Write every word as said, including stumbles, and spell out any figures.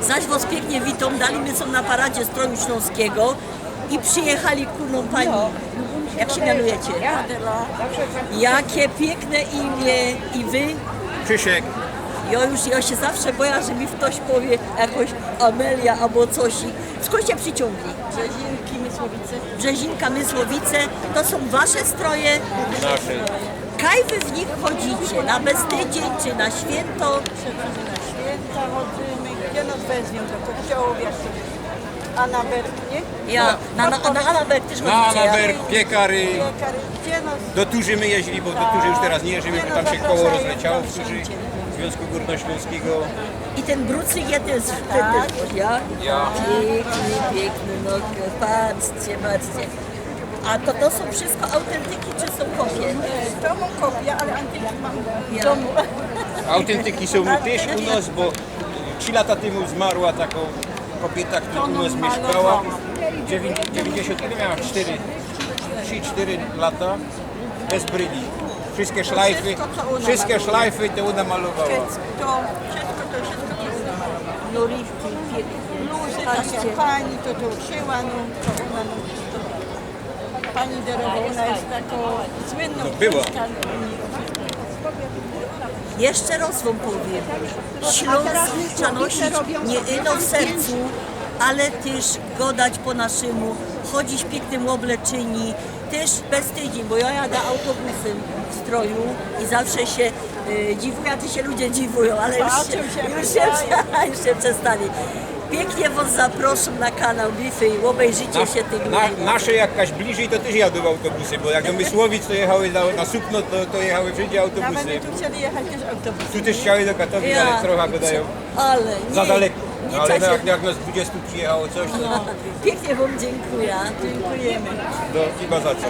Zaś wŏs piyknie witōm, dali my sōm na paradzie stroju ślōnskigo i przijechali ku nōm pani. Jak sie mianujecie? Adela. Jakie piykne imię i wy? Krzysiek. Jŏ już, jŏ sie zawsze boja, że mi ftoś powie jakoś Amelia abo coś. Skōnd sie prziciōngli? Brzezinki, Mysłowice. Brzezinka, Mysłowice, to sōm wasze stroje? Nasze. Kaj wy w nich chodzicie? Na Bestydziyń czy na świynto? Przechodzimy na świynta, chodzimy. Gdzie nos wezwiōm do kościołu, jak to jest? Anna Berg, nie? Ja, na, na, na Anna Berg tyż Na chodzicie, ja? Anna Berg, piekary. Piekary, gdzie nos Do Turzy my jeździli, bo do Turzy już teroz niy jeździmy, bo tam sie koło rozleciało w Turzy Zwiōnzku Gōrnoślōnskigo. I tyn brucyk je tyż, tyn tyż, ja? Ja. Piykny, piykny, no patrzcie, patrzcie. A to, to sōm wszystko autyntyki, czy sōm kopie? To mōm kopie, ale antyki mōm w dōmu. Autyntyki sōm tyż u nos, bo trzi lata tymu zmarła tako kobiyta, ktora u nos miyszkała. Dziewiyń-, dziewiyńćdziesiōnt, ile miała? Sztyry. Trzi, sztyry lata. Bez bryli. Wszystkie szlajfy, wszystkie szlajfy to ôna malowała. Wszystko to, wszystko to ôna malowała. No rifki, piykne. Bluzy, tak jak pani, to, to szyła, no, to ôna, no, pani Derowa, ôna jest tako słynno. No, była. Jeszcze roz wōm powiym. Ślōnsk trza nosić niy ino w sercu, ale tyż godać po naszymu, chodzić w piyknym ôbleczyniu, tyż bez tydziyń, bo jŏ jadã autobusym w stroju i zawsze sie e, dziwujã, a ty sie ludzie dziwujōm, ale już sie, już sie, już sie przestali. Piyknie wŏs zaproszōm na kanał Bify i ôbejrzycie sie tych na, nasze jak kaś bliżyj, to tyż jadōm autobusy, bo jak do Mysłowic to jechały na, na Sukno, to, to jechały wszyndzie autobusy. Nawet my tu chcieli jechać też autobusem. Tu tyż chciały do Katowic, ale trocha godajōm. Ale za daleko. No, ale no, jak, jak nas dwudziestu przyjechało coś, to... No, piyknie wōm dziynkuja. Dziynkujemë. No, niy ma za co.